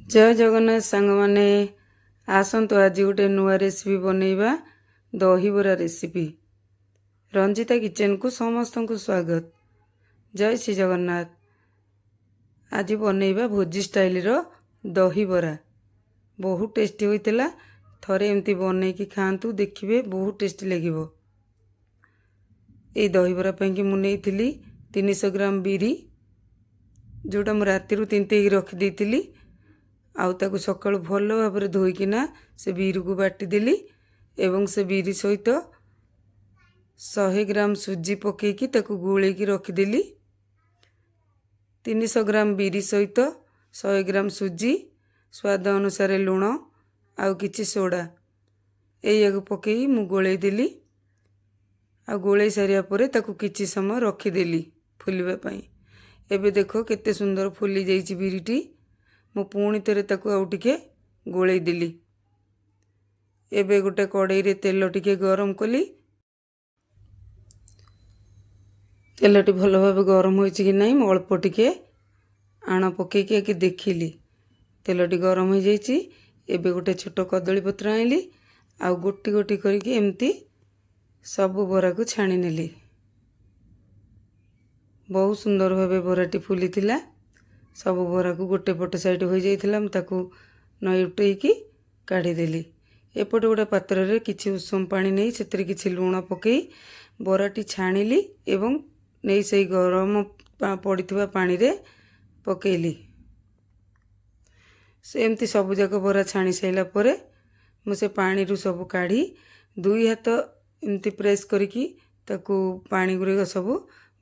ଜୟ ଜଗନ୍ନାଥ ସାଙ୍ଗମାନେ, ଆସନ୍ତୁ ଆଜି ଗୋଟେ ନୂଆ ରେସିପି ବନେଇବା, ଦହିବରା ରେସିପି। ରଞ୍ଜିତା କିଚେନକୁ ସମସ୍ତଙ୍କୁ ସ୍ୱାଗତ। ଜୟ ଶ୍ରୀ ଜଗନ୍ନାଥ। ଆଜି ବନେଇବା ଭୋଜି ଷ୍ଟାଇଲର ଦହିବରା। ବହୁତ ଟେଷ୍ଟି ହୋଇଥିଲା। ଥରେ ଏମିତି ବନେଇକି ଖାଆନ୍ତୁ, ଦେଖିବେ ବହୁତ ଟେଷ୍ଟି ଲାଗିବ। ଏଇ ଦହିବରା ପାଇଁକି ମୁଁ ନେଇଥିଲି 300 ଗ୍ରାମ ବିରି, ଯେଉଁଟା ମୁଁ ରାତିରୁ ତିନ୍ତେଇକି ରଖିଦେଇଥିଲି। ଆଉ ତାକୁ ସକାଳୁ ଭଲ ଭାବରେ ଧୋଇକିନା ସେ ବିରିକୁ ବାଟିଦେଲି ଏବଂ ସେ ବିରି ସହିତ 100 ଗ୍ରାମ ସୁଜି ପକାଇକି ତାକୁ ଗୋଳେଇକି ରଖିଦେଲି। 300 ଗ୍ରାମ ବିରି ସହିତ 100 ଗ୍ରାମ ସୁଜି, ସ୍ୱାଦ ଅନୁସାରେ ଲୁଣ ଆଉ କିଛି ସୋଡ଼ା, ଏଇଆକୁ ପକାଇ ମୁଁ ଗୋଳେଇ ଦେଲି। ଆଉ ଗୋଳେଇ ସାରିବା ପରେ ତାକୁ କିଛି ସମୟ ରଖିଦେଲି ଫୁଲିବା ପାଇଁ। ଏବେ ଦେଖ କେତେ ସୁନ୍ଦର ଫୁଲି ଯାଇଛି ବିରିଟି। ମୁଁ ପୁଣି ଥରେ ତାକୁ ଆଉ ଟିକେ ଗୋଳେଇ ଦେଲି। ଏବେ ଗୋଟେ କଡ଼େଇରେ ତେଲ ଟିକେ ଗରମ କଲି। ତେଲଟି ଭଲ ଭାବେ ଗରମ ହୋଇଛି କି ନାହିଁ, ମୁଁ ଅଳ୍ପ ଟିକେ ଆଣ ପକାଇକି ଆଗେ ଦେଖିଲି। ତେଲଟି ଗରମ ହୋଇଯାଇଛି। ଏବେ ଗୋଟେ ଛୋଟ କଦଳୀ ପତ୍ର ଆଣିଲି ଆଉ ଗୋଟି ଗୋଟି କରିକି ଏମିତି ସବୁ ବରାକୁ ଛାଣି ନେଲି। ବହୁତ ସୁନ୍ଦର ଭାବେ ବରାଟି ଫୁଲିଥିଲା। ସବୁ ବରାକୁ ଗୋଟେ ପଟ ସାଇଡ଼ ହୋଇଯାଇଥିଲା, ମୁଁ ତାକୁ ନଈ ଉଠେଇକି କାଢ଼ିଦେଲି। ଏପଟେ ଗୋଟେ ପାତ୍ରରେ କିଛି ଉଷୁମ ପାଣି ନେଇ ସେଥିରେ କିଛି ଲୁଣ ପକାଇ ବରାଟି ଛାଣିଲି ଏବଂ ନେଇ ସେଇ ଗରମ ପଡ଼ିଥିବା ପାଣିରେ ପକାଇଲି। ସେମିତି ସବୁଯାକ ବରା ଛାଣି ସାରିଲା ପରେ ମୁଁ ସେ ପାଣିରୁ ସବୁ କାଢ଼ି ଦୁଇ ହାତ ଏମିତି ପ୍ରେସ୍ କରିକି ତାକୁ ପାଣି ଗୁଡ଼ିକ ସବୁ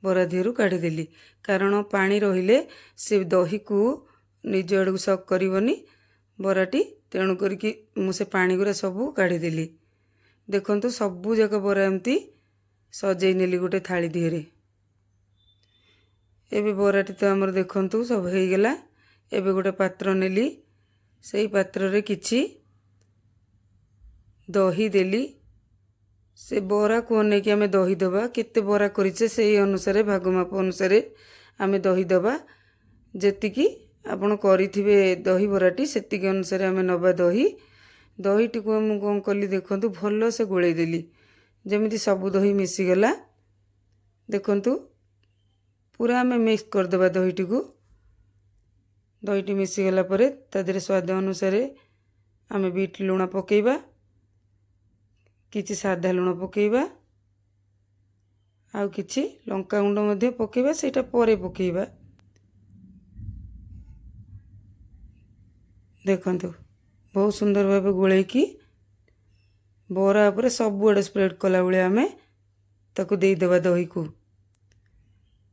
ବରା ଦେହରୁ କାଢ଼ିଦେଲି, କାରଣ ପାଣି ରହିଲେ ସେ ଦହିକୁ ନିଜ ଆଡ଼କୁ ସକ୍ କରିବନି ବରାଟି। ତେଣୁ କରିକି ମୁଁ ସେ ପାଣି ଗୁଡ଼ା ସବୁ କାଢ଼ିଦେଲି। ଦେଖନ୍ତୁ, ସବୁ ଯାକ ବରା ଏମିତି ସଜେଇ ନେଲି ଗୋଟେ ଥାଳି ଦିହରେ। ଏବେ ବରାଟି ତ ଆମର ଦେଖନ୍ତୁ ସବୁ ହେଇଗଲା। ଏବେ ଗୋଟେ ପାତ୍ର ନେଲି, ସେଇ ପାତ୍ରରେ କିଛି ଦହି ଦେଲି। ସେ ବରାକୁ ଅନେଇକି ଆମେ ଦହି ଦେବା। କେତେ ବରା କରିଛେ ସେଇ ଅନୁସାରେ, ଭାଗ ମାପ ଅନୁସାରେ ଆମେ ଦହି ଦେବା। ଯେତିକି ଆପଣ କରିଥିବେ ଦହିବରାଟି, ସେତିକି ଅନୁସାରେ ଆମେ ନେବା ଦହି। ଦହିଟିକୁ ମୁଁ କ'ଣ କଲି ଦେଖନ୍ତୁ, ଭଲସେ ଗୋଳେଇ ଦେଲି, ଯେମିତି ସବୁ ଦହି ମିଶିଗଲା। ଦେଖନ୍ତୁ, ପୁରା ଆମେ ମିକ୍ସ କରିଦେବା ଦହିଟିକୁ। ଦହିଟି ମିଶିଗଲା ପରେ ତା ଦେହରେ ସ୍ୱାଦ ଅନୁସାରେ ଆମେ ବିଟ୍ ଲୁଣ ପକାଇବା, କିଛି ସାଧା ଲୁଣ ପକାଇବା ଆଉ କିଛି ଲଙ୍କାଗୁଣ୍ଡ ମଧ୍ୟ ପକାଇବା, ସେଇଟା ପରେ ପକାଇବା। ଦେଖନ୍ତୁ, ବହୁତ ସୁନ୍ଦର ଭାବେ ଗୋଳେଇକି ବରା ଉପରେ ସବୁଆଡ଼େ ସ୍ପ୍ରେଡ଼ କଲା ଭଳିଆ ଆମେ ତାକୁ ଦେଇଦେବା ଦହିକୁ।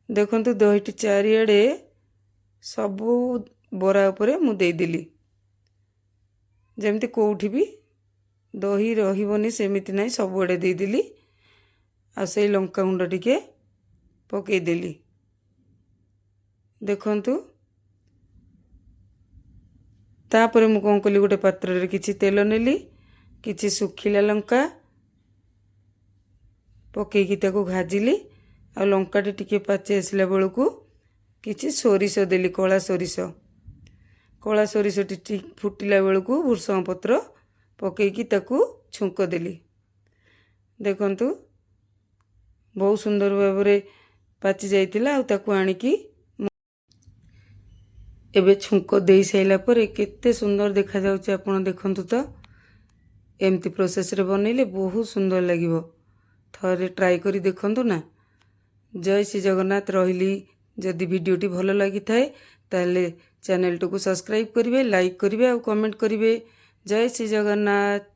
ଦେଖନ୍ତୁ, ଦହିଟି ଚାରିଆଡ଼େ ସବୁ ବରା ଉପରେ ମୁଁ ଦେଇଦେଲି, ଯେମିତି କେଉଁଠି ବି ଦହି ରହିବନି ସେମିତି ନାହିଁ, ସବୁଆଡ଼େ ଦେଇଦେଲି। ଆଉ ସେଇ ଲଙ୍କାଗୁଣ୍ଡ ଟିକେ ପକାଇଦେଲି। ଦେଖନ୍ତୁ, ତାପରେ ମୁଁ କ'ଣ କଲି, ଗୋଟେ ପାତ୍ରରେ କିଛି ତେଲ ନେଲି, କିଛି ଶୁଖିଲା ଲଙ୍କା ପକାଇକି ତାକୁ ଭାଜିଲି। ଆଉ ଲଙ୍କାଟି ଟିକେ ପାଚି ଆସିଲା ବେଳକୁ କିଛି ସୋରିଷ ଦେଲି, କଳା ସୋରିଷ। କଳା ସୋରିଷଟି ଠିକ୍ ଫୁଟିଲା ବେଳକୁ ଭୃଷଙ୍ଗ ପତ୍ର ପକାଇକି ତାକୁ ଛୁଙ୍କ ଦେଲି। ଦେଖନ୍ତୁ, ବହୁତ ସୁନ୍ଦର ଭାବରେ ପାଚି ଯାଇଥିଲା। ଆଉ ତାକୁ ଆଣିକି ଏବେ ଛୁଙ୍କ ଦେଇ ସାରିଲା ପରେ କେତେ ସୁନ୍ଦର ଦେଖାଯାଉଛି ଆପଣ ଦେଖନ୍ତୁ ତ। ଏମିତି ପ୍ରୋସେସ୍ରେ ବନେଇଲେ ବହୁତ ସୁନ୍ଦର ଲାଗିବ। ଥରେ ଟ୍ରାଏ କରି ଦେଖନ୍ତୁ ନା। ଜୟ ଶ୍ରୀ ଜଗନ୍ନାଥ। ରହିଲି। ଯଦି ଭିଡ଼ିଓଟି ଭଲ ଲାଗିଥାଏ, ତାହେଲେ ଚ୍ୟାନେଲଟିକୁ ସବସ୍କ୍ରାଇବ୍ କରିବେ, ଲାଇକ୍ କରିବେ ଆଉ କମେଣ୍ଟ କରିବେ। ଜୟ ଶ୍ରୀ ଜଗନ୍ନାଥ।